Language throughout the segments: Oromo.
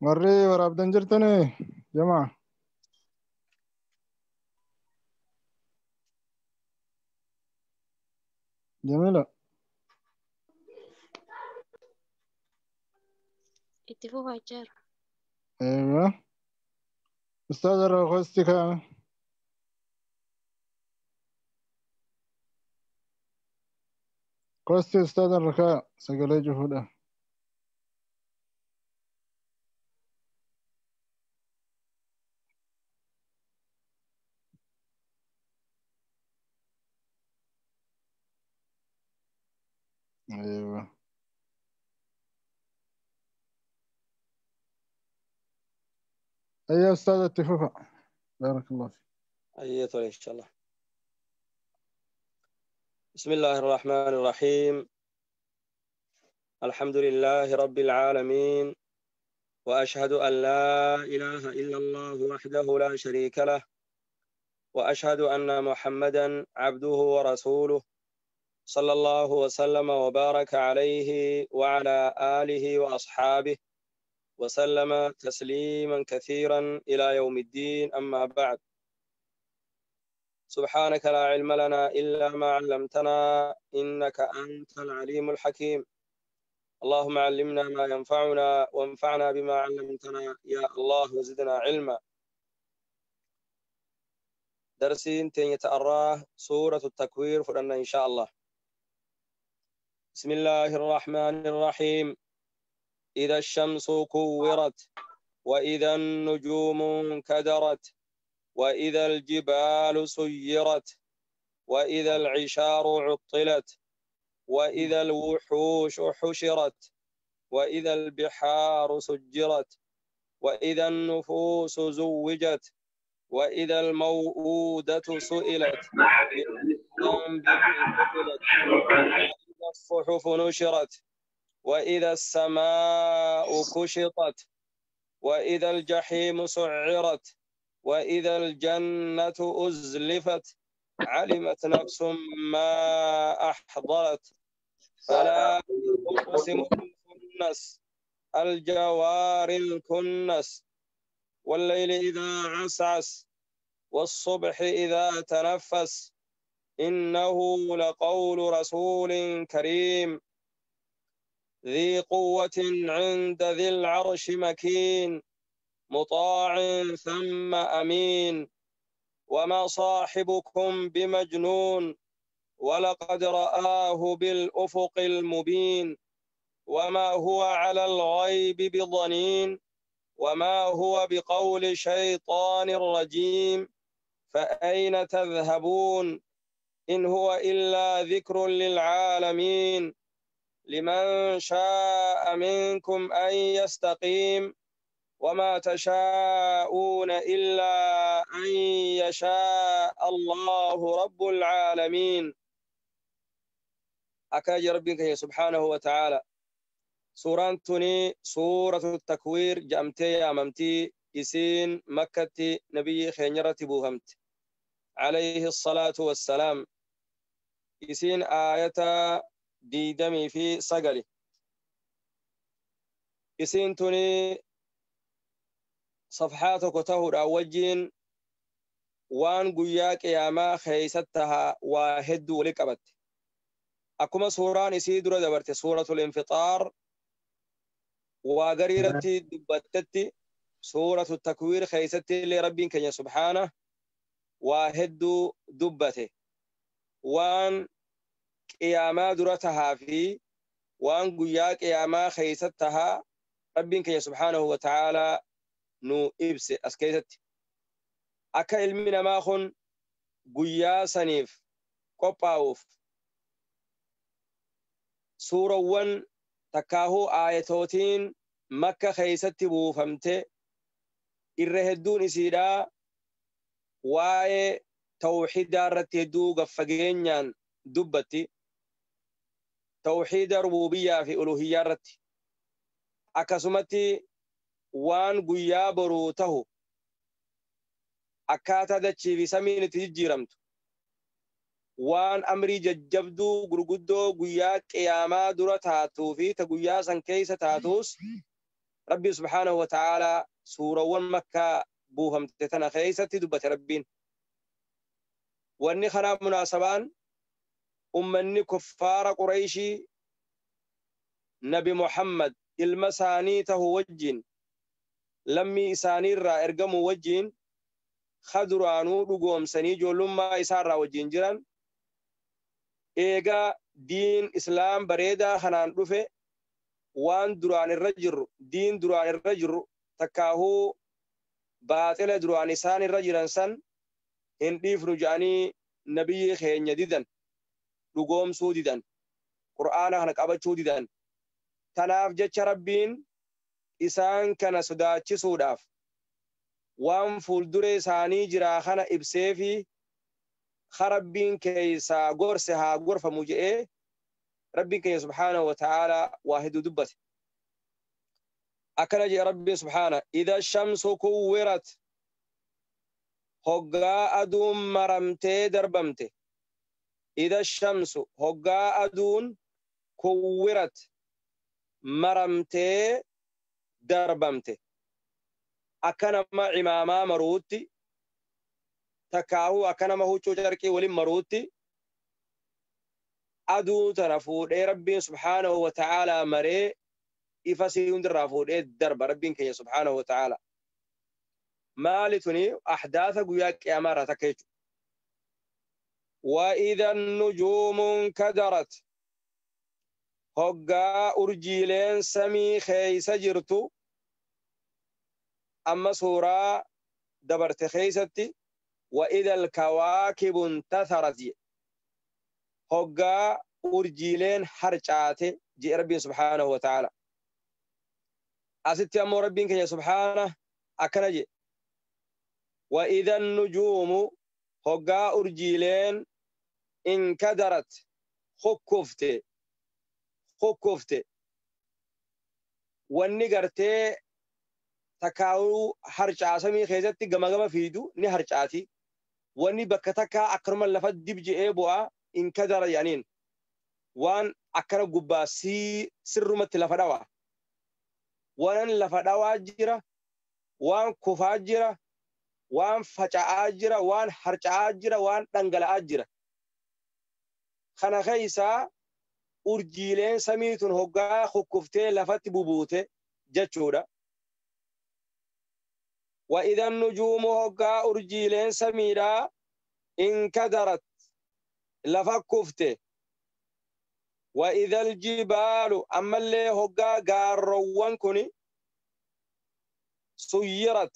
Warri waraabdan jirtani jamaa. Jamila. Itti fufaa jira. Eewa. Ustaaz irraa qosti kaa'ame. Qosti ustaaz irra kaa'a sagalee cufuudha. Eewa. أيها أستاذ اتفق بارك الله فيك. أيها إن شاء الله. بسم الله الرحمن الرحيم. الحمد لله رب العالمين، وأشهد أن لا إله إلا الله وحده لا شريك له، وأشهد أن محمدا عبده ورسوله صلى الله وسلم وبارك عليه وعلى آله وأصحابه وسلم تسليما كثيرا إلى يوم الدين. أما بعد، سبحانك لا علم لنا إلا ما علمتنا إنك أنت العليم الحكيم. اللهم علمنا ما ينفعنا وانفعنا بما علمتنا يا الله وزدنا علما. درسين تيتأراه سورة التكوير فرنا إن شاء الله. بسم الله الرحمن الرحيم. إذا الشمس كورت، وإذا النجوم انكدرت، وإذا الجبال سيرت، وإذا العشار عطلت، وإذا الوحوش حشرت، وإذا البحار سجرت، وإذا النفوس زوجت، وإذا الموءودة سئلت، وإذا الصحف نشرت، وإذا السماء كشطت، وإذا الجحيم سعرت، وإذا الجنة أزلفت، علمت نفس ما أحضرت. فلا أقسم بالخنس الجوار الكنس، والليل إذا عسعس، والصبح إذا تنفس، إنه لقول رسول كريم ذي قوة عند ذي العرش مكين، مطاع ثم أمين. وما صاحبكم بمجنون، ولقد رآه بالأفق المبين. وما هو على الغيب بضنين، وما هو بقول شيطان رجيم. فأين تذهبون؟ إن هو إلا ذكر للعالمين، لمن شاء منكم أن يستقيم، وما تشاءون إلا أن يشاء الله رب العالمين. أكاج ربك سبحانه وتعالى. سورة توني سورة التكوير جأمتي أممتي إسين مكة نبي خينيرة بوهمت عليه الصلاة والسلام. إسين آية ديدمي في سقلي. إسين توني صفحاتك تهور أوجين وان قياك يا ما خيستها واحد ولكبت. أكما سوران إسي درة دبرت سورة الانفطار وقريرتي دبتتي سورة التكوير خيستي لربك كن سبحانه واحد دبته وان قياما درتها في وان قياك يا ما خيستها ربك كن سبحانه وتعالى nu ibse as keessatti akka ilmi namaa kun guyyaa saniif qophaa'uuf suurawwan takkaahuu aayatootiin makka keessatti buufamte irra hedduun isiidhaa waa'ee tawxiidaa irratti hedduu gaffageenyaan dubbatti, tawxiida rububiyyaa fi uluhiyyaa irratti, akkasumatti waan guyyaa boruu tahu akkaataa dachii fi samiin itti jijjiiramtu, waan amrii jajjabduu gurguddoo guyyaa qiyaamaa dura taatuu fi ta guyyaa san keessa taatus Rabbi subhaanahu wa ta'aalaa suurawwan Makkaa buufamte tana keessatti dubbate Rabbiin. Wanni kanaa munaasabaan ummanni kuffaara Qurayshii Nabi Muhammad ilma isaanii tahu wajjin lammii isaaniirraa ergamuu wajjin ka duraanuu dhugoomsanii ijoollummaa isaarraa wajjin jiran eegaa diin islaam bareedaa kanaan dhufe waan duraan irra jirru diin duraan irra jirru takkaahuu baaxila duraan isaan irra jiran san hin dhiifnu jedhanii nabiyyi keenya didan dhugoomsuu didan qur'aana kana qabachuu didan. Tanaaf jecha Rabbiin isaan kana sodaachisuudhaaf waan fuulduree isaanii jiraa kana ibsee fi Rabbiin keessaa gorse haa gorfamu jedhee Rabbiin keenya subhaanahu wa ta'aalaa waa hedduu dubbate. Akkana jedhe Rabbiin subhaana idha shamsu kuwwirat hoggaa aduun maramtee darbamte. Idha shamsu hoggaa aduun kuwwirat maramtee darbamte. Akka nama imaamaa maruutti takkaahuu akka nama huccuu carqii waliin maruutti aduu tana fuudhee Rabbiin subhaanahu wa ta'aalaa maree ifa sii hundirraa fuudhee darba Rabbiin keenya subhaanahu wa ta'aalaa. Maali tuni ahdaasa guyyaa qiyaamaa irraa takka jechuudha. Wa idha nujuumu nkadarat hoggaa urjiileen samii keeysa jirtu amma suuraa dabarte keeysatti wa idha alkawaakibu intatharat hoggaa urjiileen harcaate jedhe Rabbiin subhaanahu wa ta'aala. Asitti ammoo Rabbiin keenya subhaana akkana jedhe wa idha nujuumu hoggaa urjiileen inkadarat hukkufte hukkufte wanni gartee takkaa'uu harcaasamii keessatti gama gama fiidu ni harcaati. Wanni bakka takkaa akkanuma lafa dib je'ee bu'aa inkadara jedhaniin waan akkana gubbaa sirrumatti lafa dhawaa. Waan lafa dhawaa jira, waan kufaa jira, waan faca'aa jira, waan harca'aa jira, waan dhangala'aa jira. Kana keessaa urjiileen samii tun hoggaa hukkuftee lafatti bubuute jechuudha. Wa idhan nujuumu hoggaa urjiileen samiidhaa inkadarat lafa kufte. Wa idhal jibaalu ammallee hoggaa gaarroowwan kuni suyyirat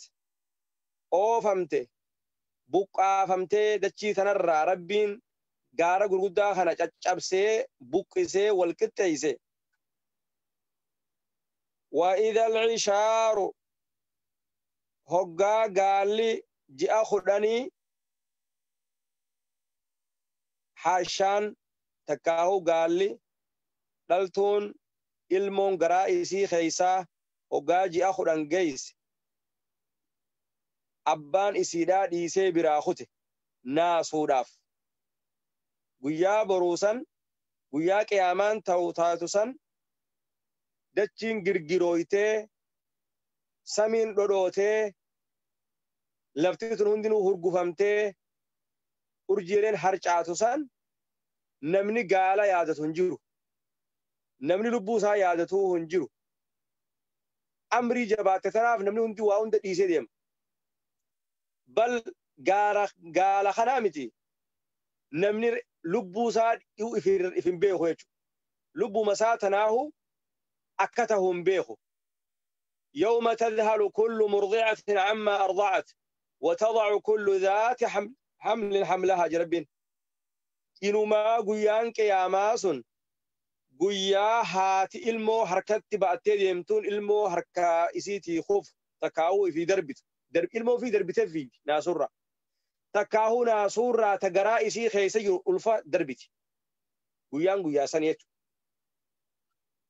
oofamte buqqaafamtee dachii tanarraa Rabbiin gaara gurguddaa kana caccabsee buqqisee wal qixxeeyse. Wa idhal cishaaru hoggaa gaalli ji'a 10 haashaan takkaahuu gaalli dhaltuun ilmoon garaa isii keeysaa hoggaa ji'a 10 geeyse abbaan isiidhaa dhiisee biraa kute naasuudhaaf. Guyyaa boruusan guyyaa qiyaamaan ta'u taatu san dachiin girgirooytee samiin dhodhootee lafti tun hundinuu hurgufamtee urjiileen harcaatu san namni gaala yaadatu hin jiru. Namni lubbuu isaa yaadatu hin jiru. Amrii jabaatte tanaaf namni hundi waa hunda dhiisee deema. Bal gaala kanaa miti namni lubbuu isaa if hin beeku jechuudha. Lubbuma isaa tanaahu akka tahu hin beeku. يوم تذهل كل مرضعة عما أرضعت وتضع كل ذات حمل حملها جربين. إنما قيان قياما سن قيا هات إلمو حركت بأتي ديمتون إلمو حركة إسيتي خوف تكاو في دربت درب إلمو في دربت في ناسورة تكاو ناسورة تقرا إسي خيسي ألفا دربت قيان قيا سنيت.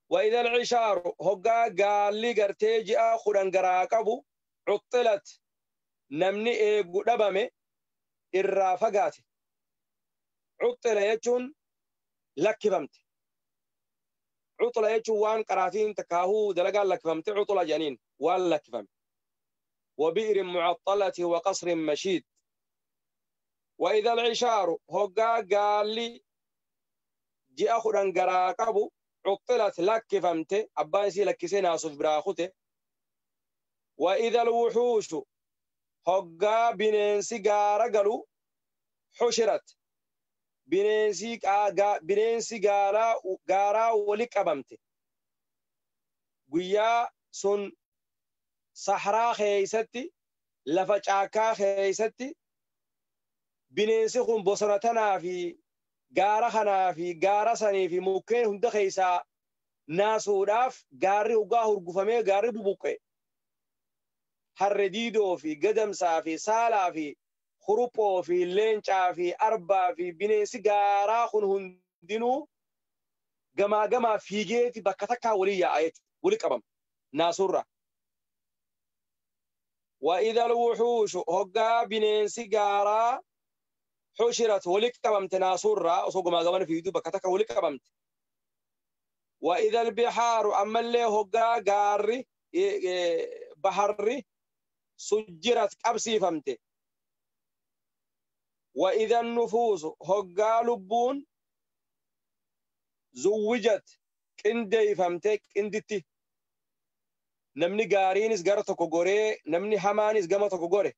وإذا العشار هقا قال لي قرتي آخر أنقراقبو عطلت نمني إيقو دبمي الرافقات عطل يجون لكبمت. Cuxula jechuun waan qaraatiin takkaahuu dalagaan lakkifamte cuxula jedhaniin waan lakkifame. وبئر معطلة وقصر مشيد. وإذا العشار هقا قال لي جي أخذ قراقبو عطلت لكفمت أبان سي لكسينا أصف براخته. وإذا الوحوش هقا بننسي قارقلو حشرت بننسي قارا ولك أبمت قيا سن صحراء خيستي لفجاكا خيستي bineensi kun bosona tanaa fi gaara kanaa fi gaara sanii fi mukkeen hunda keessaa naasuudhaaf gaarri dhugaa hurgufamee gaarri bubuqqe harre diidoo fi gadamsaa fi saalaa fi huruphoo fi leencaa fi arbaa fi bineensi gaaraa kun hundinuu gamaa gamaa fiigeeti bakka takkaa walii yaa'a jechuudha wali qabama naasurra. وإذا الوحوش هقا بنeensi gaaraa حشرت ولك قبمت ناصرة أسوق ما قبل في دوبك كتك ولك قبمت. وإذا البحار أما اللي هقا قاري بحري سجرت قبسي فهمت. وإذا النفوس هقا لبون زوجت كندي فهمت كندتي نمني قارينس قرتك غوري نمني حمانس قمتك غوري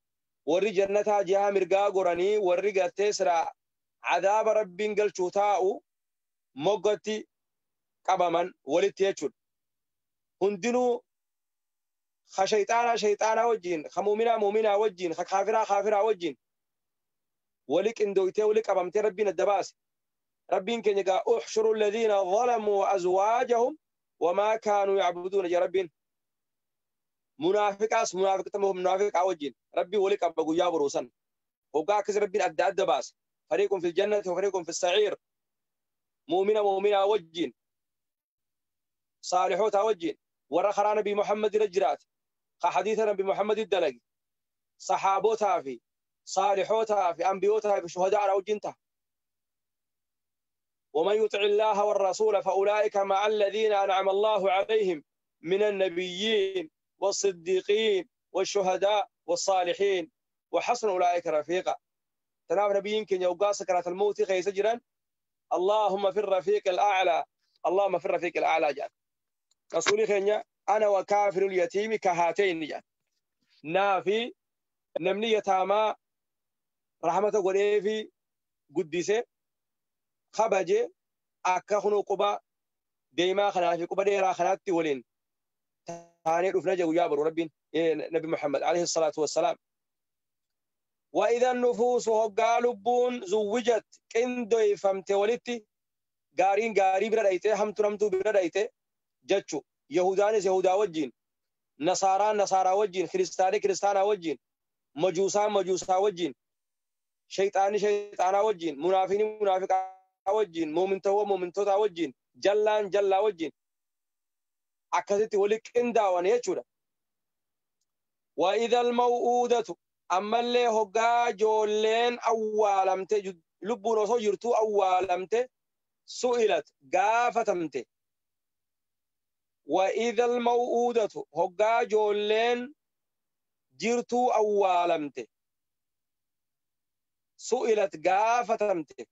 warri jannataa jihaa mirgaa goranii warri gartee sira cadaaba rabbiin galchuu taa'u moggatti qabaman walitti jechuudha. Hundinuu ka shayxaanaa shayxaanaa wajjin, ka muuminaa muuminaa wajjin, ka kaafiraa kaafiraa wajjin wali qindooytee wali qabamtee rabbiin adda baase. Rabbiin keenya gaa uxshuru alladhiina zalamuu azwaajahum wamaa kaanuu yacbuduuna jee rabbiin. منافقاس منافق منافق وجين ربي ولك أبو يا بروسن وقاك ربي أدى أدى باس فريق في الجنة وفريق في السعير مؤمنة مؤمنة وجين صالحوت وجين ورخرا نبي محمد رجرات حديث نبي محمد الدلق صحابوتها في صالحوتها في أنبيوتها في شهداء وجنتها. ومن يطع الله والرسول فأولئك مع الذين أنعم الله عليهم من النبيين والصديقين والشهداء والصالحين وحسن أولئك رفيقا. تناف نبيين كن يوقع سكرات الموت خيس جرا اللهم في الرفيق الأعلى اللهم في الرفيق الأعلى جان رسولي خينيا أنا وكافر اليتيم كهاتين جان نافي نمني يتاما رحمة قريفي قدسة خبجة أكخنو قبا ديما خنافي قبا ديرا خناتي ولين ثاني رفنا جو يابر ربي نبي محمد عليه الصلاة والسلام. وإذا النفوس قالبون زوجت كندوي فهمت ولدتي قارين قاري برأيته هم ترمتو برأيته جتشو يهودان يهودا وجين نصارى نصارى وجين كريستاني كريستانا وجين مجوسا مجوسا وجين شيطاني شيطانا وجين منافقين منافق وجين مؤمن تو مؤمن تو وجين جلان جلا وجين akkasitti wali qindaawan jechuudha. وإذا الموءودة ammallee hoggaa joolleen awwaalamte lubbuun osoo jirtuu awwaalamte su'ilat gaafatamte. وإذا الموءودة hoggaa joolleen jirtuu awwaalamte su'ilat gaafatamte.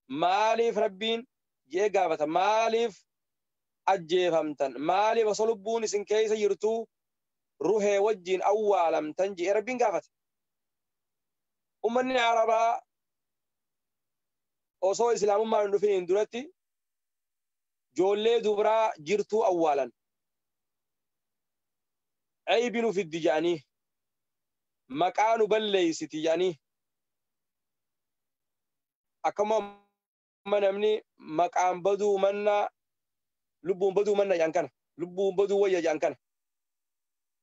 Maaliif rabbiin jee gaafata maaliif ajjeefamtan maaliif osoo lubbuun isin keessa jirtuu ruhee wajjin awwaalamtan jee rabbiin gaafate. Ummanni Arabaa osoo islaamummaan hin dhufiniin duratti joollee dubaraa jirtuu awwaalan. Aybi nu fiddi jedhanii maqaa nu balleessiti jedhanii akkuma namni maqaan baduu mannaa lubbuun baduu manna jedhan kana lubbuun baduu wayya jedhan kana.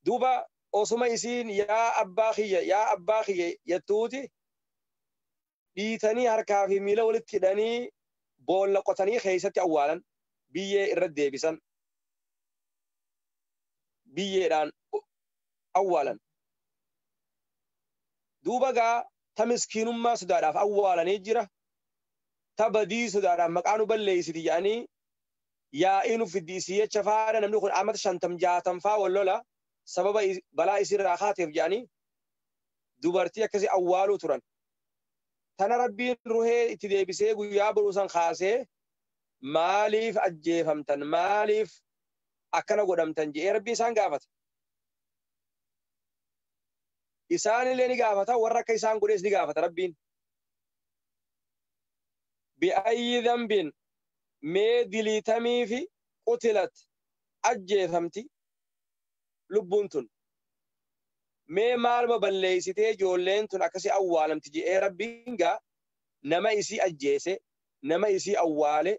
Duuba osuma isiin yaa abbaa kiyya yaa abbaa kiyya jettuuti dhiitanii harkaa fi miila walitti hidhanii boolla qotanii keessatti awwaalan biyyee irra deebisan biyyeedhaan awwaalan. Duuba gaa ta miskiinummaa sodaadhaaf awwaalanii jira ta badii sodaadhaaf maqaa nu balleessiti jedhanii Yaa'ii nu fiddi isii jecha faana namni kun amata 50 60 faa wal lola sababa balaa isirraa kaateef jedhanii dubartii akkasii awwaaluu turan. Tana Rabbiin ruhee itti deebisee guyyaa boruu san kaasee maaliif ajjeefamtan maaliif akkana godhamtan jedhee Rabbiin isaan gaafata. Isaanillee ni gaafata warra akka isaan godhees ni gaafata Rabbiin. Bi'ayyi dhanbin mee diliitamii fi qutilat ajjeefamti lubbuun tun. Mee maaluma balleessitee ijoolleen tun akkasii awwaalamti jedhee Rabbiin gaa nama isii ajjeese nama isii awwaale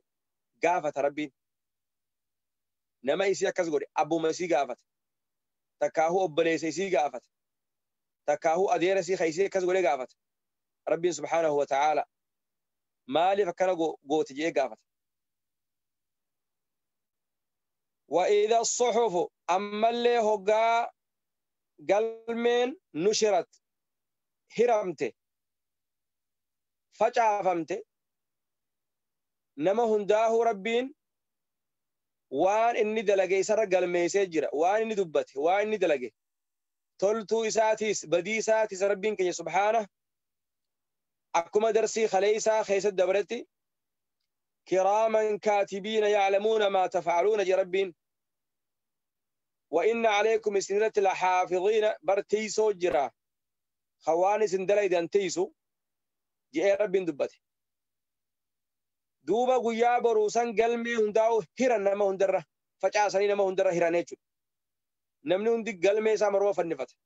gaafata Rabbiin. Nama isii akkas godhe abbuma isii gaafata. Takkaahuu obboleessa isii gaafata. Takkaahuu adeera isii isii akkas godhe gaafata. Rabbiin subhaanahu wa ta'aala maaliif akkana goote jedhee gaafata. وإذا الصحف أما اللي هقا قلمين نشرت هرمت فجافمت نما هنداه ربين وان إني دلقي سر قلمي سجرة وان إني دبت وان إني دلقي تلتو إساتيس بدي إساتيس ربين كي سبحانه أكما درسي خليسا خيسة دبرتي كراما كاتبين يعلمون ما تفعلون جربين وإن عليكم سنة الحافظين برتيسو جرا خواني سندلي دانتيسو جاء ربين دبتي دوبا قيا بروسان قلمي هنداو هيران نما هندرة فجأة نما هندرة هيرانيتشو نمني هندي قلمي سامروا فنفت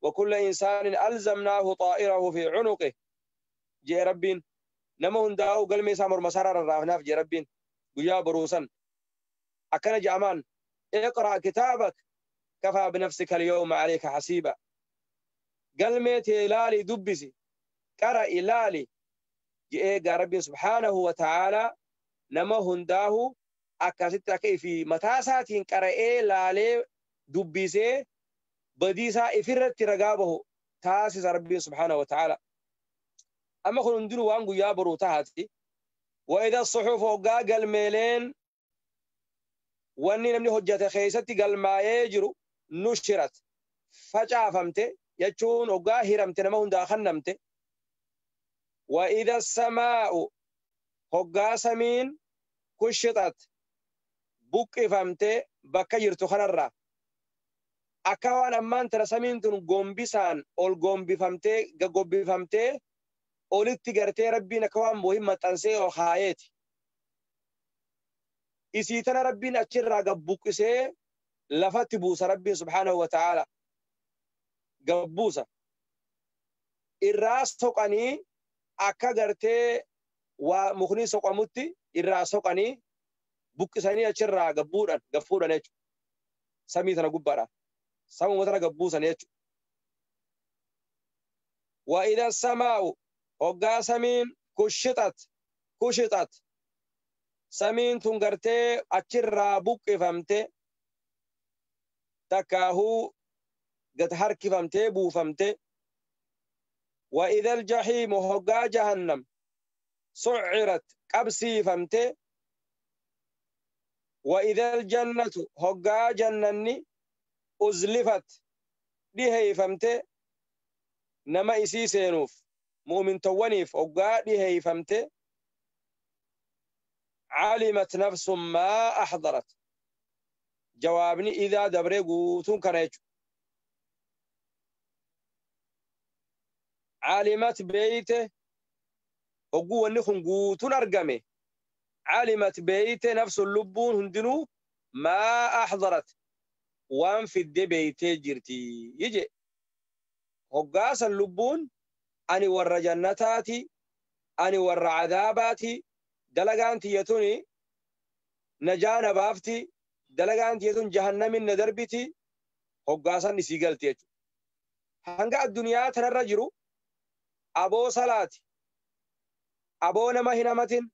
وكل إنسان ألزمناه طائره في عنقه جاء ربين نما هنداو قلمي سامر مسار الرافناف جاء ربين قيا بروسان أكن جامان اقرأ كتابك كفى بنفسك اليوم عليك حسيبا قلمي تلالي دبسي قرأ إلالي جاء ربي سبحانه وتعالى نما هنداه أكاسيت في متاساتين قرأ لالي دبسي بديسا إفرت رقابه تاسس ربي سبحانه وتعالى أما خلون دلو وانقو يابرو تهاتي وإذا الصحف وقا قلميلين واني نمني حجة خيستي قال ما يجرو نشرت فجافمت يجون وقا هرمت نما هندا خنمت وإذا السماء هقا سمين كشطت بقفمت بكا جرتو خنرا أكوان أمان ترى سمين تن قنبسان أول قنبفمت قنبفمت أولتي قرتي ربي نكوان مهمة تنسي وخايتي isii tana Rabbiin achirraa gabbuqqisee lafatti buusa Rabbiin subhaanahu wa ta'aala gabbuusa irraa soqanii akka gartee waa mukni soqamutti irraa soqanii buqqisanii achirraa gabbuudhan gaffuudhan jechuudha samii tana gubbaadha samuma tana gabbuusan jechuudha wa idha samaa'u hoggaa samiin kushitat samiin tun gartee achirraa buqqifamte takkaahuu gad harkifamtee buufamte wa idha aljahiimu hoggaa jahannam sucirat qabsiifamte wa idha aljannatu hoggaa jannanni uzlifat dhiheeyfamte nama isii seenuuf mu'mintowwaniif hoggaa dhiheeyfamte علمت نفس ما أحضرت جوابني إذا دبري قوتون كريج علمت بيته وقوة نخن قوتون أرقمي علمت بيته نفس اللبون هندنو ما أحضرت وان في الدي بيته جرتي يجي هقاس اللبون أني ور جنتاتي أني ور عذاباتي دلقان تيتوني نجانا بافتي دلقان تيتون جهنم ندربتي هقاسا نسيقلتي هنقا الدنيا تنرجرو أبو صلاتي أبو نما هنمتين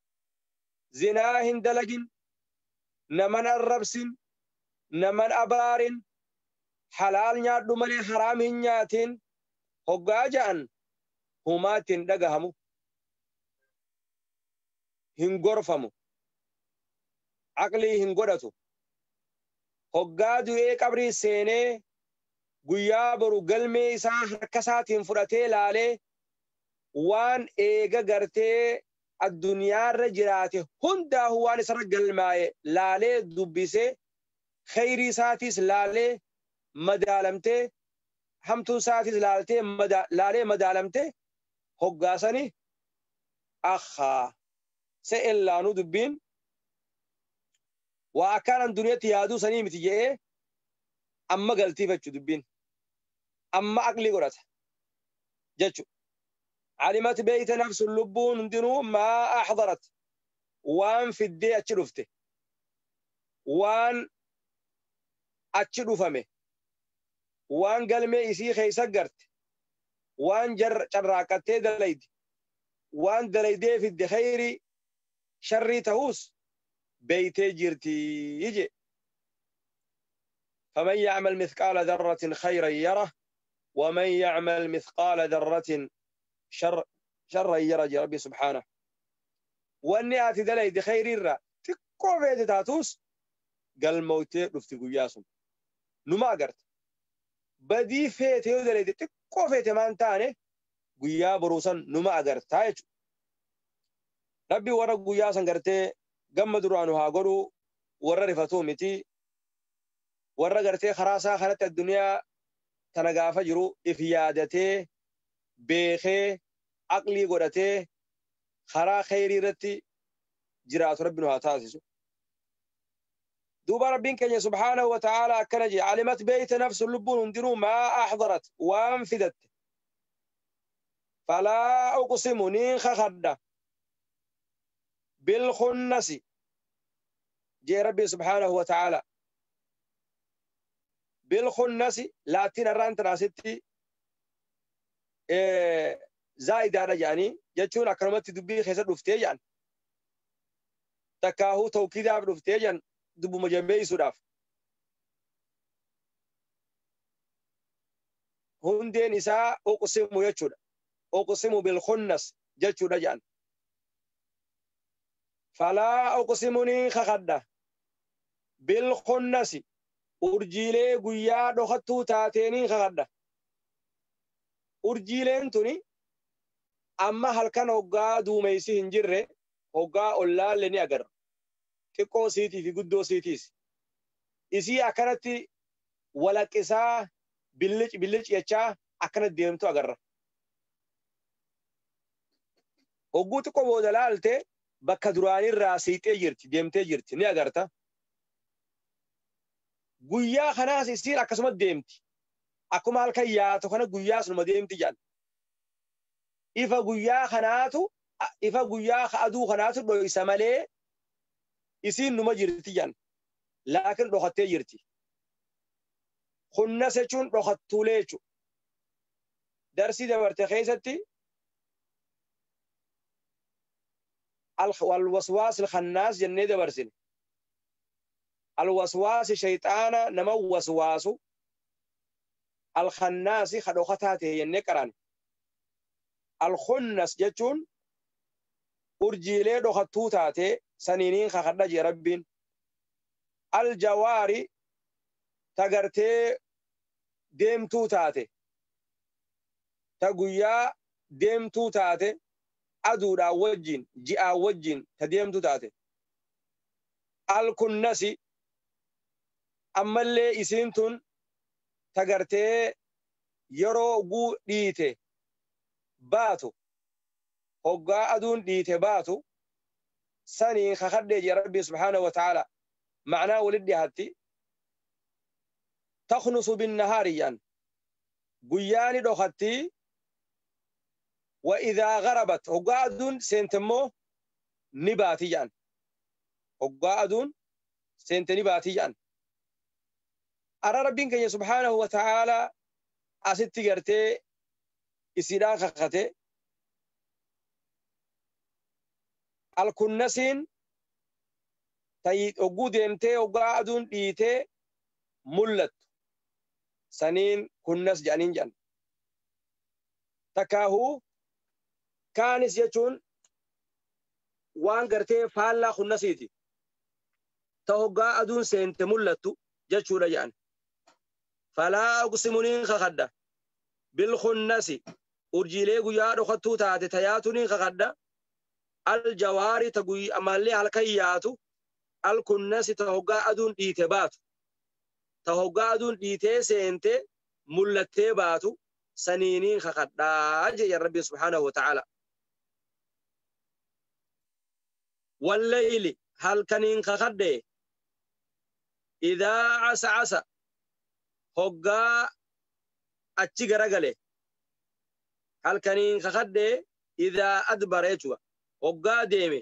زناهن دلقين نمن الربسين نمن أبارين حلال نيادو ملي حرام نياتين هقاجان هماتين دقهمو hin gorfamu Aqlii hin godhatu. Hoggaa du'ee qabrii seenee guyyaa boru galmee isaa harka isaatiin fudhatee laalee waan eega gartee addunyaarra jiraate hundaahu waan isarra galmaa'e laalee dubbisee khayrii isaatiis laalee madaalamtee hamtuu isaatiis laaltee laalee madaalamtee hoggaasani akhaa se'en laanuu dubbiin waa akkaan duniyatti yaaduu sanii miti je'ee amma galtiifachuu dubbiin amma aqlii godhata jechu. Alimat beeyte nafsu lubbuun hundinuu maa axdarat waan fiddee achi dhufte waan achi dhufame waan galmee isii keeysa garte waan carraaqattee dalayde waan dalaydee fidde khayrii sharrii ta'uus beeytee jirtii je. فمن يعمل مثقال ذرة خيرا يره ومن يعمل مثقال ذرة شرا يره جي ربي سبحانه. واني آتي دليد خير الرا تكو فيدي تاتوس قال موتي رفتي قياسم نما قرت بدي فيتي دليد تكو فيتي مان تاني قيا بروسا نما قرت تايچ ربي ورا قياسا قرتي قم درانو ها قرو ورا رفتو متي warra gartee karaa isaa kanatti addunyaa tana gaafa jiru if yaadatee beekee aqlii godhatee karaa khayrii irratti jiraatu rabbi nu haa taasisu. Duuba rabbiin keenya subhaanahu wa ta'aala akkana jee alimat beeyte nafsu lubbuun hundinuu maa axdarat waan fidatte falaa uqsimu niin kakadha bilkunnasi jee rabbi subhaanahu wa ta'aala. بالخنس لاتين الران تراستي زايد هذا يعني يجون أكرمت دبي خسر رفتي يعني تكاهو توكيد عبد رفتي يعني دبو مجمعي سراف هندين إساء أقسم يجون أقسم بالخنس يجون يعني فلا أقسمني خخدة بالخنس urjiilee guyyaa dhokattuu taateeniin kakadha. Urjiileen tuni amma halkan hoggaa duumeysi hin jirre hoggaa ollaalle ni agarra. Xiqqoo siitii fi guddoo siitiis. Isii akkanatti walaqqisaa billic billic jechaa akkanatti deemtu agarra. Hogguu xiqqoo booda laalte bakka duraanirraa siixee jirti deemtee jirti ni agarta. Guyyaa kanaas isiin akkasuma deemti. Akkuma halkan yaatu kana guyyaa sunuma deemti jedhan. Ifa guyyaa kanaatu ifa guyyaa aduu kanaatu dhoysa malee isiin numa jirti jedhan. Laakiin dhokattee jirti. Kunnas jechuun dhokattuulee jechuudha. Darsii dabarte keessatti alwaswaas alkhannaas jennee dabarsine. الوسواس شيطان نما وسواس الخناس خدوختاته ينكران الخنس جتون urjiilee dhokattuu taate saniiniin kakadha jee rabbiin. Aljawaari tagartee deemtuu taate ta guyyaa deemtuu taate aduudhaan wajjin ji'aan wajjin ta deemtuu taate. Alkunnasi ammallee isiin tun tagartee yeroo guu dhiite baatu hoggaa aduun dhiite baatu saniin kakadhee jee rabbi subhaanahu wa ta'aala. Macnaa walit dhiyaatti takhnusu binnahaari jedhan guyyaani dhokatti wa idhaa garabat hoggaa aduun seente immoo ni baati jedhan hoggaa aduun seente ni baati jedhan. Ara rabbiin keenya subhaanahu wa ta'aala asitti gartee isiidhaan kakate. Alkunnasiin hogguu deemtee hoggaa aduun dhiitee mul'attu saniin kunnas jedhaniin jedhan. Takkaahuu kaanis jechuun waan gartee faallaa kunnasiiti. Ta hoggaa aduun seente mul'attu jechuudha jedhan. Falaa uqsimu niin kakadha. Bilkunnasi urjiilee guyyaa dhokattuu taate tayaatu niin kakadha. Aljawaari ta ammallee halkan yaatu. Alkunnasi ta hoggaa aduun dhiite baatu. Ta hoggaa aduun dhiitee seente mul'attee baatu saniiniin kakadhaa jedhan Rabbi subhaanahu wa ta'ala. Wallayli halkaniin kakadhee idaa casacasa hoggaa achi garagale halkaniin kakadhee idaa adbara jechuudha hoggaa deeme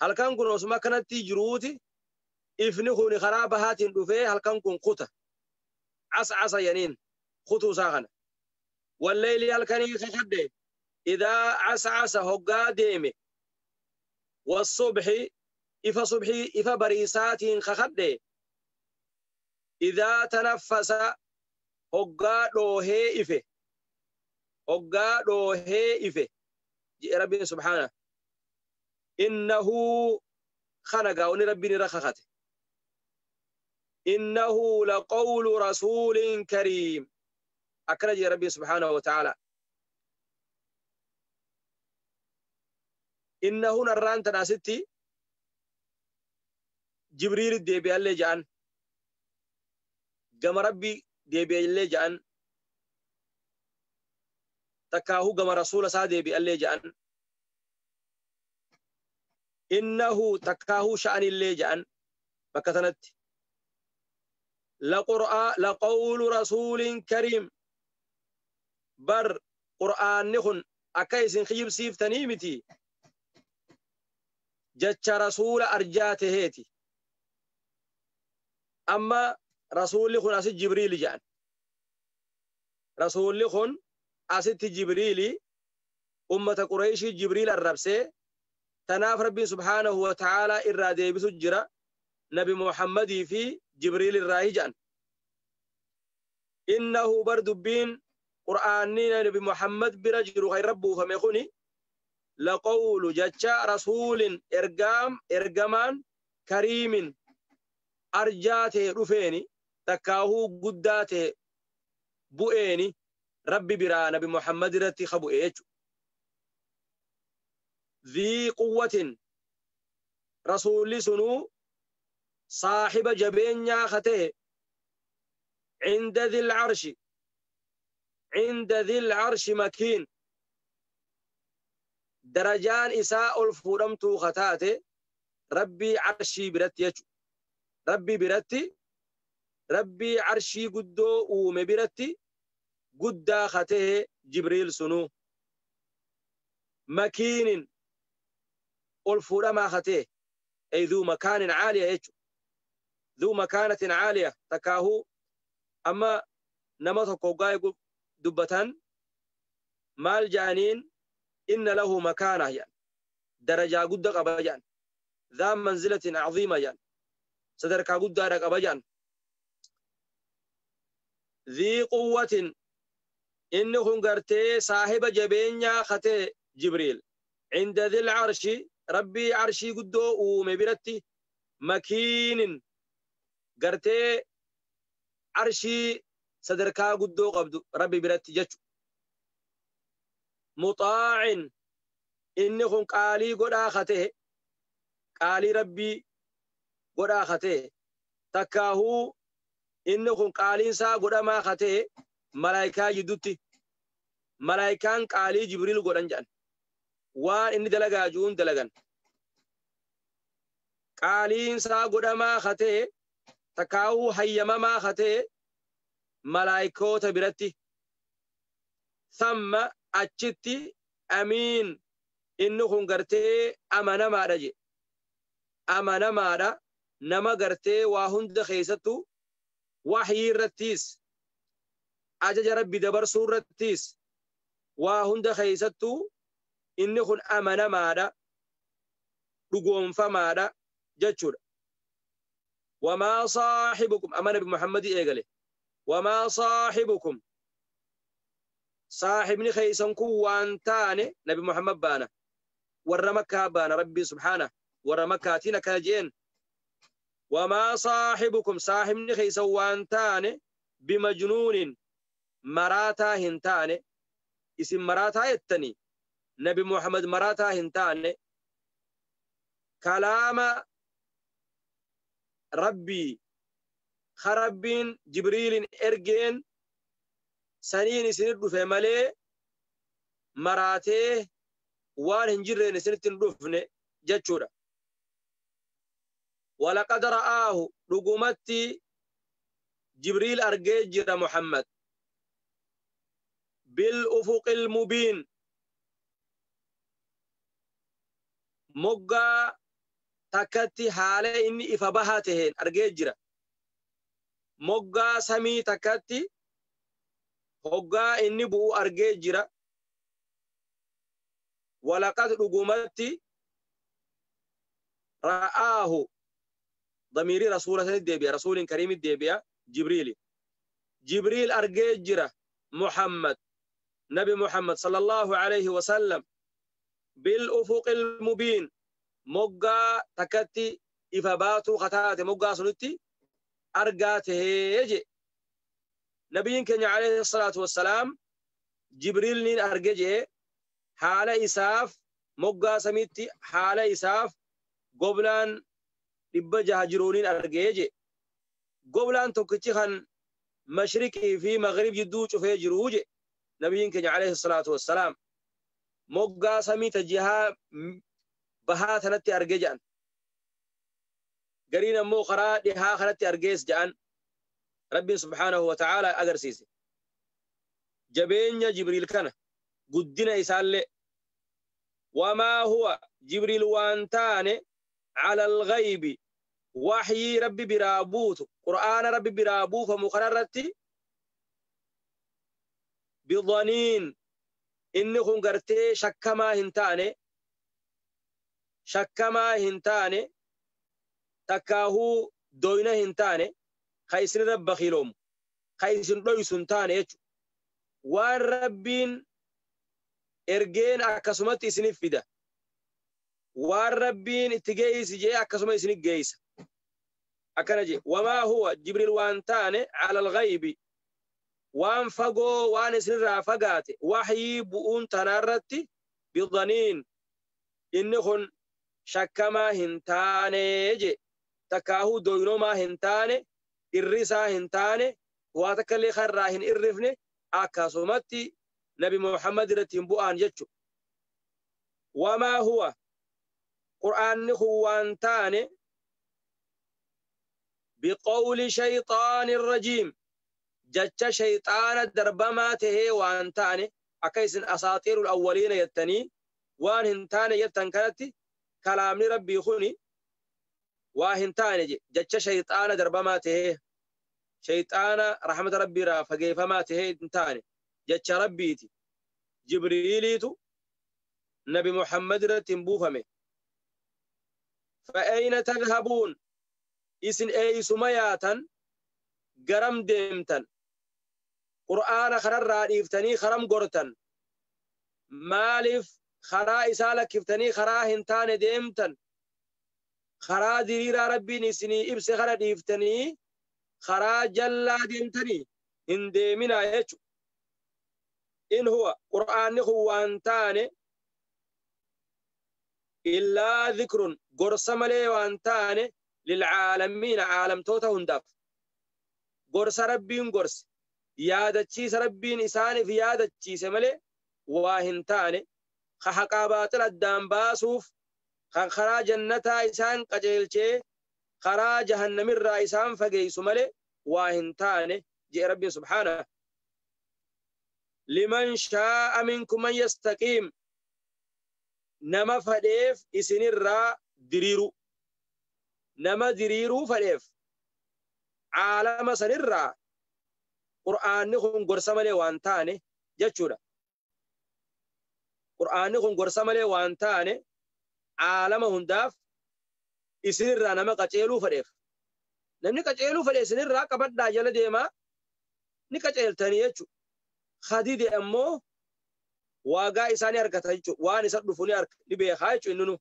halkan kun osuma akkanatti jiruuti ifni kun karaa bahaatiin dhufee halkan kun kuta cascasa yaniin kutuu isaa kana wallayli halkaniin kakadhee idaa cascasa hoggaa deeme والصبح إفا صبحي إفا بريسات خخده إذا تنفس هقا دوهي إفه هقا دوهي إفه جاء ربي سبحانه إنه خنق وني ربي رخخته إنه لقول رسول كريم أكرج ربي سبحانه وتعالى إنه نران تناستي جبريل ديبي اللي جان قم ربي ديبي اللي جان تكاهو قم رسول سا ديبي اللي جان إنه تكاهو شأن اللي جان بكتنت لقرآن لقول رسول كريم بر قرآن نخن أكيس خيب سيف تنيمتي جتش رسول أرجاته هيتي أما رسول خن أسد جبريل جان رسول خن أسد جبريل أمة قريش جبريل الربسي تناف ربي سبحانه وتعالى إرادة بسجرة نبي محمد في جبريل الراهي جان إنه بردبين قرآنين نبي محمد برجل غير ربه فميخوني لقول جتشا رسول إرقام إرقمان كريم أرجاته رفيني تكاهو قداته بؤيني ربي برا نبي محمد رتي خبو إيجو ذي قوة رسول سنو صاحب جبين خته عند ذي العرش عند ذي العرش مكين درجان إساء الفورمتو خطاته ربي عرشي برتي يجو ربي برتي ربي عرشي قدو ومبرتي قدا خته جبريل سنو مكين الفورما خته أي ذو مكان عالية يجو ذو مكانة عالية تكاهو أما نمط قوغاي دبتان مال جانين إن له مكانة يعني درجة قد قبجان ذا منزلة عظيمة يعني صدرك قد قبجان ذي قوة إنه قرتي صاحب جبين خته جبريل عند ذي العرش ربي عرشي قدو ومبرتي مكين قرتي عرشي صدرك قدو قبدو ربي برتي جتشو مطاع إنهم قالي قد آخته قالي ربي قد آخته تكاهو إنهم قالين سا قد ما خته ملايكا جدوتي ملايكان قالي جبريل قد أنجان وان إني دلقا جون دلقان قالين سا قد ما خته تكاهو حيما ما خته ملايكو تبرتي ثم achitti amiin inni kun gartee amanamaadha je amanamaadha nama gartee waa hunda keessattu waxyii irrattiis ajaja rabbi dabarsuu irrattiis waa hunda keessattu inni kun amanamaadha dhugoonfamaadha jechuudha. Wamaa saaxibukum amma nabi Muhammadii eegale wamaa saaxibukum صاحبني خيسن كوان تاني نبي محمد بانا ورا مكة بانا ربي سبحانه ورا مكة تينا كاجين Wamaa saahibukum saahibni keeysan waan taane bimajnuunin maraataa hin taane isin maraataa jettanii Nabi Muhammad maraataa hin taane kalaama Rabbii ka Rabbiin Jibriilin ergeen saniin isinit dhufe malee maraatee waan hin jirreen isinitti hin dhufne jechuudha. Walaqad ra'aahu dhugumatti Jibriil argee jira Muhammad bil ufuqil mubiin moggaa takkatti haala inni ifa bahaa taheen argee jira. Moggaa samii takkatti hoggaa inni bu'u argee jira. Walaqad dhugumatti ra'aahu damiirii rasuula sanitti deebi'a rasuulin kariimitti deebi'a Jibriili. Jibriil argee jira Muhammad Nabi Muhammad sallallahu alayhi wa sallam bil ufuqil mubiin moggaa takkatti ifa baatuu kataate moggaa sunitti argaa tahee je. Nabiyyiin keenya alayhi salaatu wassalaam Jibriil niin arge jee haala isaaf moggaa samiitti haala isaaf goblaan 600 jiruuniin argee je. Goblaan tokkichi kan mashriqii fi maghrib jidduu cufee jiruu je. Nabiyyiin keenya alayhi salaatu wassalaam moggaa samii tajihaa bahaa tanatti argee jedhan. Gariin ammoo karaa dhihaa kanatti argees jedhan. Rabbiin subhaanahu wa ta'aala agarsiise. Jabeenya Jibriil kana guddina isaallee wamaa huwa Jibriil waan taane cala alghaybi waxyii Rabbi biraa buutu Qur'aana Rabbi biraa buufamu kanarratti bidaniin inni kun gartee shakkamaa hin taane shakkamaa hin taane takkaahuu doyna hin taane ka isinirra bakiiloomu ka isin dhoysu hin taane jechu. Waan Rabbiin ergeen akkasumatti isinif fida. Waan Rabbiin itti geeysi jee akkasuma isinif geeysa. Akkana jee wamaa huwa Jibriil waan taane cala alghaybi waan fagoo waan isinirraa fagaate waxyii bu'uun tanaarratti bidaniin inni kun shakkamaa hin taane je takkaahuu doynomaa hin taane irrisaa hin taane waa takka illee karraa hin irrifne akkasumatti Nabi Muhammad irratti hin bu'aan jechu. Wamaa huwa Qur'aanni kun waan taane biqawli shayxaani rajiim jecha shayxaana darbamaa tahee waan taane akka isin asaaxiirul awwaliina jettanii waan hin taane jettan kanatti kalaamni Rabbii kuni waa hin taane jecha shayxaana darbamaa tahee shayxaana rahmata Rabbiirraa fageeffamaa tahee hin taane jecha Rabbiiti. Jibriiliitu Nabi Muhammad irratti hin buufame. Fa'ayna tadhhabuun isin eeysuma yaatan garam deemtan Qur'aana kanarraa dhiiftanii karam gortan maaliif karaa isaa lakkiftanii karaa hin taane deemtan karaa diriiraa Rabbiin isinii ibse kana dhiiftanii karaa jallaa deemtanii hin deeminaa jechu. In huwa Qur'aanni kun waan taane illaa dhikrun gorsa malee waan taane lilcaalamiina caalamtoota hundaaf gorsa Rabbiin gorse yaadachiisa Rabbiin isaaniif yaadachiise malee waa hin taane ka haqaa baaxil addaan baasuuf kan karaa jannataa isaan qajeelchee karaa jahannamirraa isaan fageeysu malee waa hin taane jee Rabbiin subhaanahu. Liman shaa'a minkum man yastaqiim nama fadheef isinirraa diriiru nama diriiruu fadheef caalama sanirraa Qur'aanni kun gorsa malee waan taane jechuudha. Qur'aanni kun gorsa malee waan taane caalama hundaaf isinirraa nama qaceeluu fadheef. Namni qaceeluu fadhe isinirraa qabadhaa jala deemaa ni qaceeltanii jechuudha. Khadide ammoo waagaa isaanii argata jechuudha. Waan isa dhufu ni beekaa jechuudha inni nu.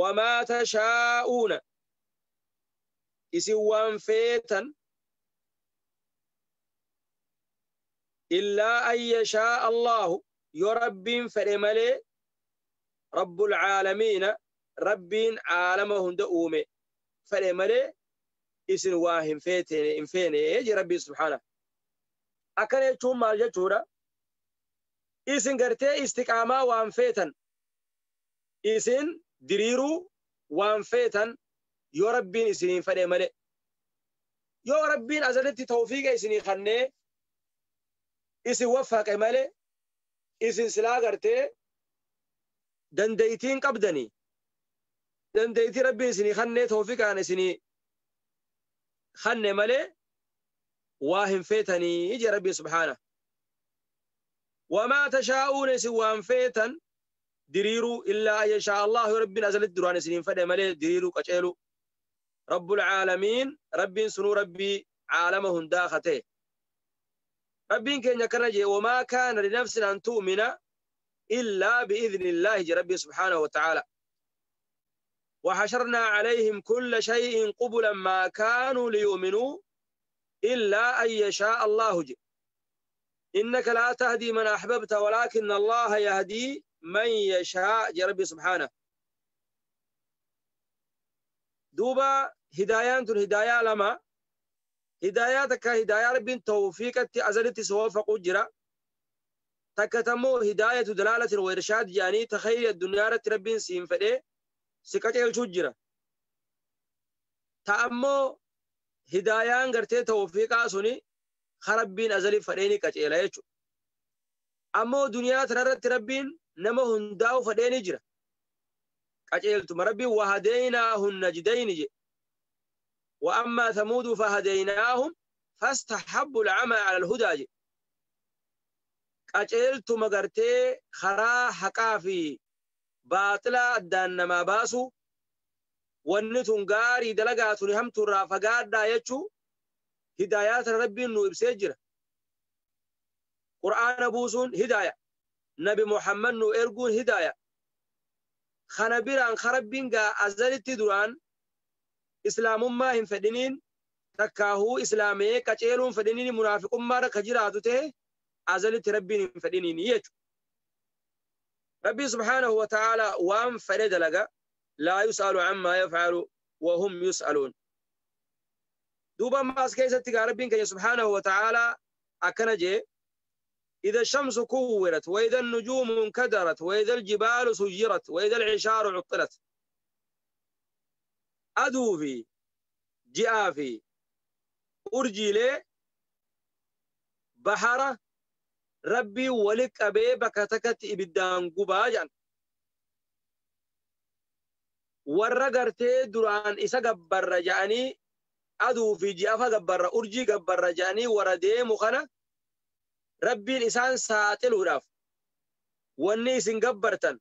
Wamaa tashaa'uuna Isin waan feetan illaa an yashaa'a Allaahu yoo Rabbiin fedhe malee Rabbul caalamiina Rabbiin caalama hunda uume fedhe malee isin waa hin feene jee Rabbiin subhaana. Akkana jechuun maal jechuudha? Isin gartee istiqaamaa waan feetan, isin diriiruu waan feetan yoo Rabbiin isiniin fedhe malee. Yoo Rabbiin azalitti tawfiiqa isinii kennee isin waffaqe malee isin silaa gartee dandeeytiin qabdanii dandeeytii Rabbiin isinii kennee tawfiiqaan isinii kenne malee waa hin feetanii jee Rabbiin subhaana. Wamaa tashaa'uuna isin waan feetan diriiruu illaa an yashaa Allahu yoo Rabbiin azalitti duraan isiniin fedhe malee diriiruu qaceeluu. Rabbul caalamiin Rabbiin sunuu Rabbii caalama hundaa katee. Rabbiin keenya akkana jee wamaa kaana linafsin an tu'mina illaa bi'idhnillaahi jee Rabbiin subhaanahu wa ta'aala. وحشرنا عليهم كل شيء قبلا ما كانوا ليؤمنوا إلا أن يشاء الله جي. إنك لا تهدي من أحببت ولكن الله يهدي من يشاء جي ربي سبحانه. دوبا هدايان الهدايا لما هداياتك هدايا رب توفيقك أزلت سوافق جرا تكتمو هداية دلالة وإرشاد يعني تخيل الدنيا رب سين فدي سكتيل شجرة تأمو هدايان قرتي توفيقا سني خربين أزلي فديني كتيلا يجو أمو دنيا ترى ربين نمو هنداو فديني جرا كتيلتم ربي وهديناهن نجدين جي وأما ثمود فهديناهم فاستحبوا العمى على الهدى جي كتيلتم قرتي خرا حقا باطلا أدان ما باسو ونتون غاري دلقاتون همتون رافقات دا يجو هدايات ربي انو إبسيجر قرآن بوسون هداية نبي محمد نو إرقون هداية خنبيران خربين غا أزلت دران إسلام ما هم فدنين تكاهو إسلامي كتيلون فدنين منافق ما ركجراتو ته أزلت ربي هم فدنين يجو ربي سبحانه وتعالى وان فرد لك لا يسأل عما يفعل وهم يسألون. دوبا ما أسكيست ربي سبحانه وتعالى أكنجي إذا الشمس كورت وإذا النجوم انكدرت وإذا الجبال سجرت وإذا العشار عطلت. أدو في جاء في أرجلي بحرة ربي ولك أبي بكتكت إبدان قباجا ورقرتي دران إسا قبر رجعني أدو في جافا قبر أرجي قبر رجعني وردي مخنا ربي الإسان ساتل وراف واني إسن قبرتن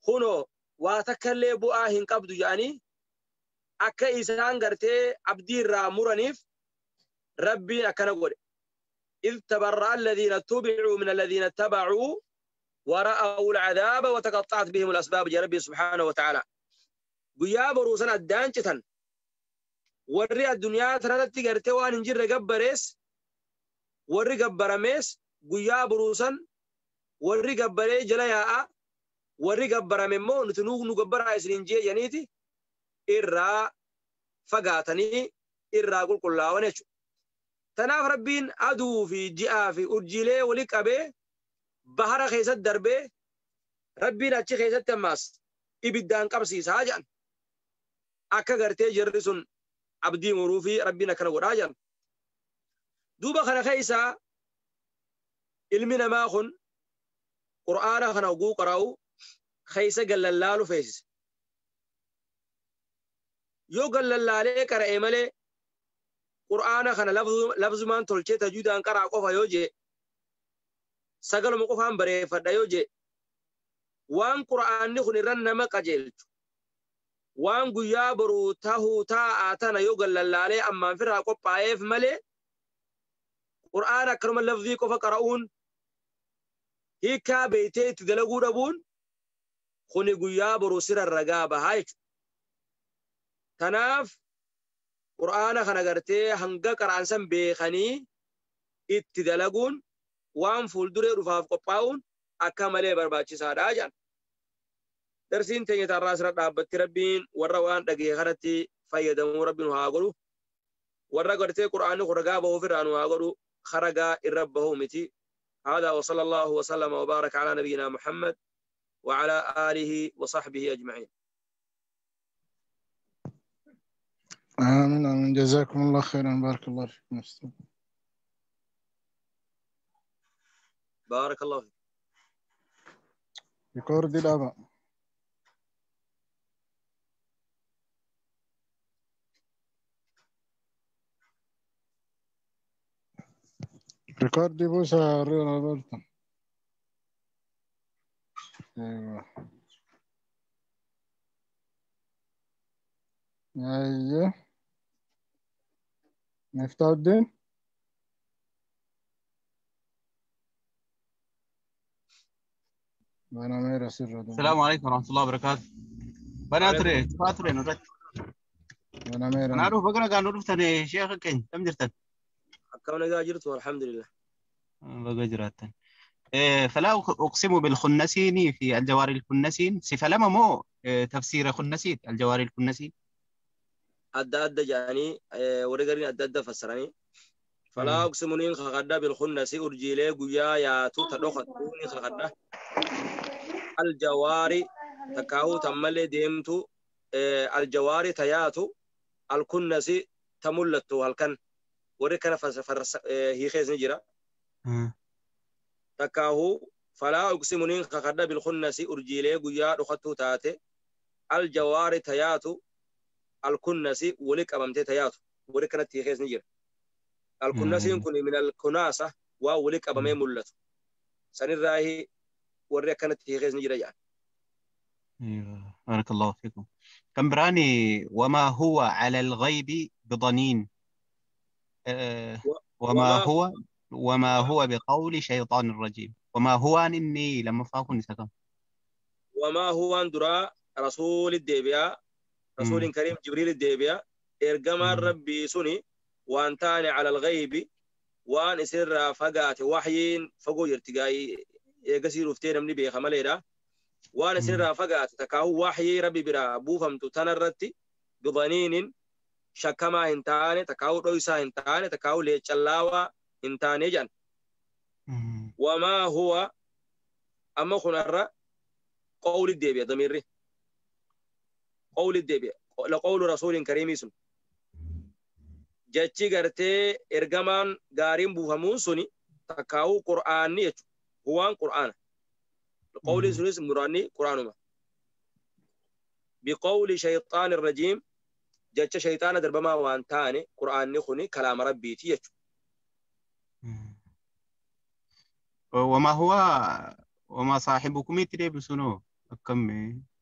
خنو واتكالي بؤاهن قبضو جاني أكا إسان قرتي عبدي رامورانيف ربي أكنا قولي إذ تبرأ الذين اتبعوا من الذين اتبعوا ورأوا العذاب وتقطعت بهم الأسباب يا ربي سبحانه وتعالى. قيا بروسنا الدانجتن وري الدنيا تردت قرتي وان انجر قبريس وري قبرميس قيا بروسن وري قبري جلياء وري قبرميمو نتنوغ نقبر عيسرين ينيتي إرى فقاتني إرى قل قل ونشو تناف ربين أدو في جاء في أرجلي ولك أبي بحر خيسة دربي ربين أتشي خيسة تماس إبدان قبسي ساجان أكا غرتي جرسون عبدي مروفي ربنا كان وراجان دوبا خنا خيسة علمنا ما خن قرآن خنا وقو قراو خيسة قال لالو فيس يو قال لالي كرا إمالي قرآن خنا لفظ من تلچه تجودان قرا قفا يوجي سغل مقفان بري فدا يوجي وان قرآن نخن رنما قجلت وان غيا برو تاهو تا اتنا يوغل لالي اما فرا قفايف ملي قرآن اكرم لفظي قفا قرؤون هيكا بيتي تدلغو دبون خني غيا برو سر الرغابه هاي تناف Qur'aana kana gartee hanga qara'an san beekanii itti dalaguun waan fuulduree dhufaaf qophaa'uun akka malee barbaachisaadha jedhan. Darsiin teenya tarraa asirra dhaabbatti Rabbiin warra waan dhagee kanatti fayyadamuu Rabbi nu haa godhu. Warra gartee Qur'aanni kun ragaa bahuuf irraa nu haa godhu. Ragaa irra bahuu miti. هذا وصلى الله وسلم وبارك على نبينا محمد وعلى آله وصحبه أجمعين. آمين آمين، جزاكم الله خيرا، بارك الله فيكم أستاذ. بارك الله فيك. ريكورد الآباء. ريكورد بوسا روبرتو. ايوه ايوه، مفتاح الدين. انا ميرا سر. السلام عليكم ورحمة الله وبركاته. بناتري فاتري نرت. انا ميرا. أنا أعرف بقرا كانوا رفتني شيخ كين كم جرتن؟ كم نجا والحمد لله. بقى جرتن. فلا أقسم بالخنسين في الجوار الكنسين صفة لما مو تفسير خنسين الجوار الكنسين. أدى أدى جاني ورجالين أدى أدى فسرني. فلا أقسم نين خغدا بالخنس أرجيلي قيا يا تو تدخل نين خغدا الجواري تكاو تملي ديمتو الجواري تياتو الكنس تملتو هلكن وركنا فرس هي خيز نجرا تكاو فلا أقسم نين خغدا بالخنس أرجيلي قيا دختو تاتي الجواري تياتو الكنس ولك أمامتي تياتو وركنا تيخيز نجرا الكنسين كن من الكناسة وولك أبمي ملت سنراهي وريك كانت تيغيز نجرا يعني. أيوة بارك الله فيكم. كم براني وما هو على الغيب بضنين. وما هو بقول شيطان الرجيم. وما هو إني لما فاكون سكم. وما هو أندرا رسول الدبيا رسول كريم جبريل الدبيا إرجم ربي سني وأنتاني على الغيب وأن سر فقات وحيين فقو يرتقاي يقصير افتين من بيخ مليرا وأن سر فقات تكاو وحي ربي برا بوفمت تنرتي بظنين شكما هنتاني تكاو رويسا هنتاني تكاو ليتشلاوا هنتاني جان. وما هو أما خنرة قول الدبي ضميري قول الدبي لقول رسول كريم اسم jechi gartee ergamaan gaariin buufamuun suni takkaa'uu qur'aanni jechuudha. Huwaan qur'aana. Qawliin sunis muraanni qur'aanuma. Biqawli shayxaani rajiim jecha shayxaana darbamaa waan taane qur'aanni kuni kalaama rabbiiti jechuudha. وما هو وما صاحبكم يتلبسونه كم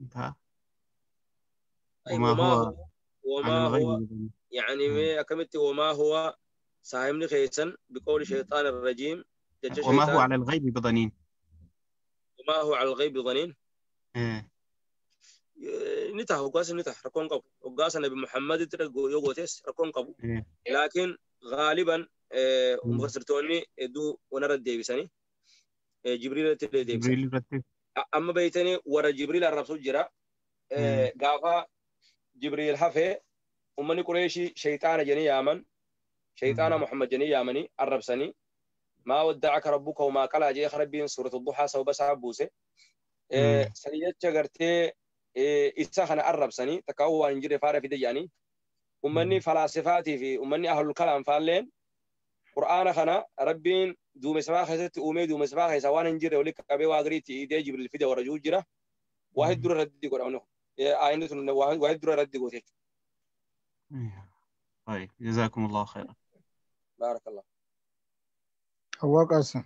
انتهى. وما هو يعني ما أكملت وما هو ساهمني خيسا بقول شيطان الرجيم. وما هو على الغيب بضنين. وما هو على الغيب بضنين. نتاه وقاس نتاه ركون قبو وقاس النبي محمد يقوتس ركون قبو. لكن غالبا مفسرتوني دو ونرد ديبساني جبريل تلي ديبساني. أما بيتني ورا جبريل الرسول جرا قافا جبريل حفي أمني قريشي شيطان جني يامن شيطان محمد جني يامني الربسني ما ودعك ربك وما قال جي خربين سورة الضحى سو بس عبوسه سنيت شغرتي إسخنا الربسني تكاو انجري فار في دياني أمني فلاسفاتي في أمني أهل الكلام فالين قرآن خنا ربين دوم سبا خيست أمي دوم سبا خيس وان انجري ولك أبي واغريتي إيدي جبريل في دور جرا واحد در ردي قرآنه آينة واحد در ردي قوتي. طيب جزاكم الله خيرا. بارك الله. هواك أسن.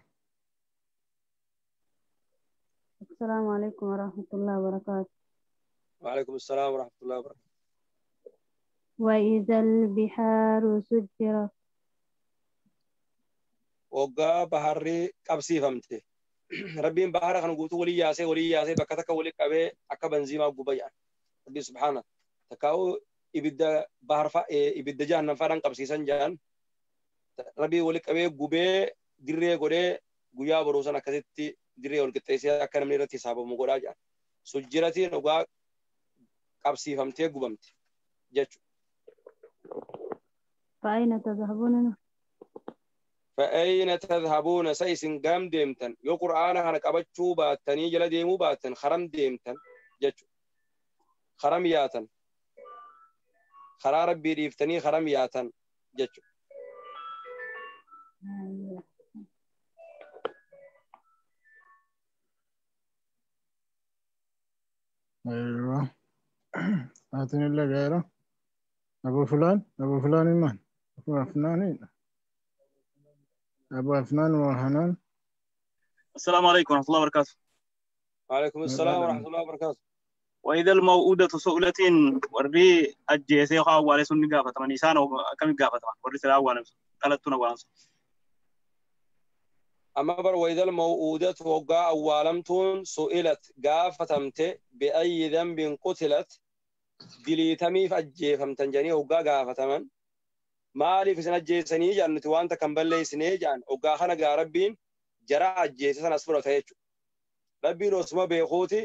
السلام عليكم ورحمة الله وبركاته. وعليكم السلام ورحمة الله وبركاته. وإذا البحار سجرت. وقا بحري قبسي فهمتي. ربين بحر خن قوتو ولي ياسي ولي ياسي بكتك ولي قبي أكا بنزيما قبيان. ربي سبحانه تكاو ibidda baharfa ibidda jahannam faadhaan qabsiisan jedhan rabbii wali qabee gubee dirree godhee guyyaa boruu san akkasitti dirree wal qixxeessee akka namni irratti hisaabamu godhaa jedhan. Sujjiratiin dhugaa qabsiifamtee gubamte jechuudha. فأين تذهبون؟ فأين تذهبون سيسن قام ديمتن يو قرآن هنا قبتشو باتني جل ديمو باتن خرم ديمتن جتشو خرم ياتن خرا ربي ريفتني خرم ياتن جتشو. أيوة أعطني الله غيره. أبو فلان، أبو فلان إيمان، أبو أفنان، أبو أفنان وحنان. السلام عليكم ورحمة الله وبركاته. وعليكم السلام ورحمة الله وبركاته. وإذا الموءودة سؤلت وري أجيسي خاوالي سني قافة من إنسان كم قافة وري سلاوان ثلاثون وانس. أما بر وإذا الموءودة وقع أولمتون سئلت قافتمت بأي ذنب قتلت دليتمي فأجيفمتن جاني وقع قافتمن maaliif isin ajjeesanii jedhan nuti waan takka hin balleessinee jedhan hoggaa kana gaa rabbiin jara ajjeese sana as fudhata jechuudha. Rabbiin osuma beekuuti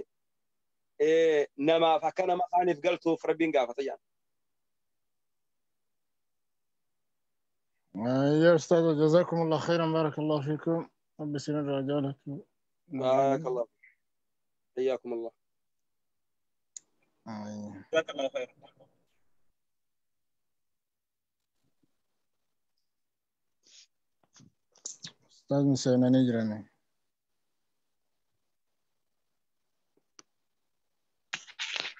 namaaf akka nama kaaniif galtuuf rabbiin gaafata jedhan. يا أستاذ جزاكم الله خيرا بارك الله فيكم رب سنة رجالكم. بارك الله فيك حياكم الله. جزاك الله خير. أستاذ سينا نجراني.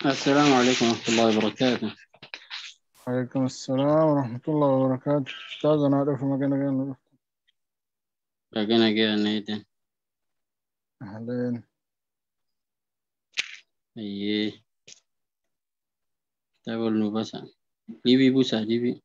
السلام عليكم ورحمة الله وبركاته. وعليكم السلام ورحمة الله وبركاته. أستاذ أنا أعرف مكان غير لكن غير نيتن. أهلين. أيه. كتاب النبسة. ليبي بوسا ليبي.